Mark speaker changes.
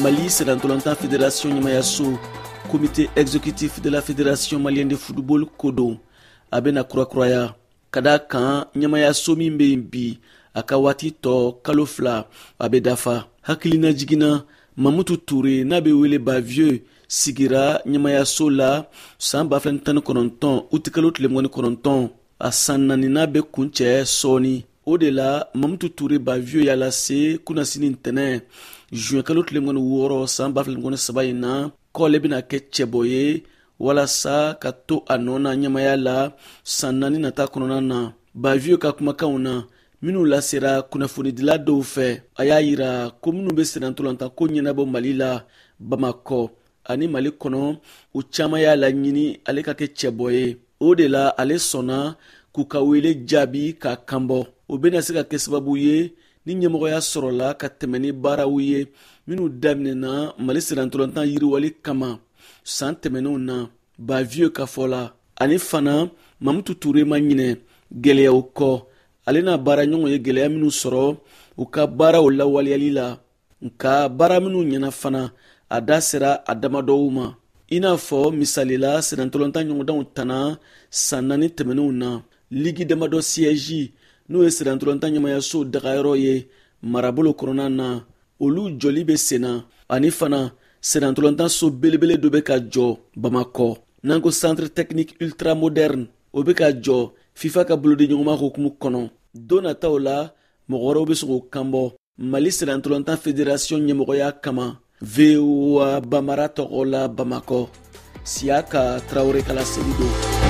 Speaker 1: Mali sennantolatan fédération ɲɛmayaso, Comité exécutif de la Fédération malienne de football ko don, a bɛna kurakuraya, ka da kan ɲɛmayaso min bɛ yen bi, a ka waati tɔ kalo 2, a bɛ dafa. Hakilina jiginna, Mamutu Ture, n'a bɛ wele Bavieux, sigira ɲɛmayaso la san 2019 utikalo tile 29. A san naaninan bɛ kuncɛ sɔɔni. O de la, Mamutu Ture Bavieux y'a lase kunasini ntɛnɛn, juin kalo tile 26 san 2023 in na, k'ale bɛna kɛ cɛbɔ ye walasa ka to a nɔ na ɲɛmaya la san 4 nata kɔnɔna na. Bavieux ka kumakanw na minnu lasera kunnafonidila dɔw fɛ, a y'a yira ko minnu bɛ sennantolatan ko ɲɛnabɔ Mali la, Bamakɔ ani Mali kɔnɔ, u caman y'a laɲini ale ka kɛ cɛbɔ ye. O de la, ale sɔnna k'u ka wele jaabi k'a kanbɔ. O bɛna se ka kɛ sababu ye ni ɲɛmɔgɔya sɔrɔla ka tɛmɛ ni baaraw ye minnu daminɛna Mali sennantolatan yiriwali kama san tɛmɛnenw na, Bavieux ka fɔ la. Ani fana, Mamutu Ture ma ɲinɛ gɛlɛyaw kɔ, ale n'a baaraɲɔgɔn ye gɛlɛya minnu sɔrɔ u ka baaraw lawaleyali la. Nka baara minnu ɲɛna fana, a da sera a damadɔw ma, i n'a fɔ misalila sennantolatan ɲɔgɔndanw tana san 4 tɛmɛnenw na, ligi damadɔ siège, n'o ye sennantolatan ɲɛmayaso dagayɔrɔ ye marabolo kɔnɔna na, olu jɔli bɛ senna. Ani fana, sennantolatan so belebele dɔ bɛ ka jɔ Bamakɔ, n'an ko centre technique ultramoderne, o bɛ ka jɔ FIFA ka bolodiɲɔgɔnma hukumu kɔnɔ. Don nataw la, mɔgɔ wɛrɛw bɛ se k'o kanbɔ Mali sennantolatan fédération ɲɛmɔgɔya kama. VOA Bambara tɔgɔ la, Bamakɔ, Siyaka Tarawele ka laseli don.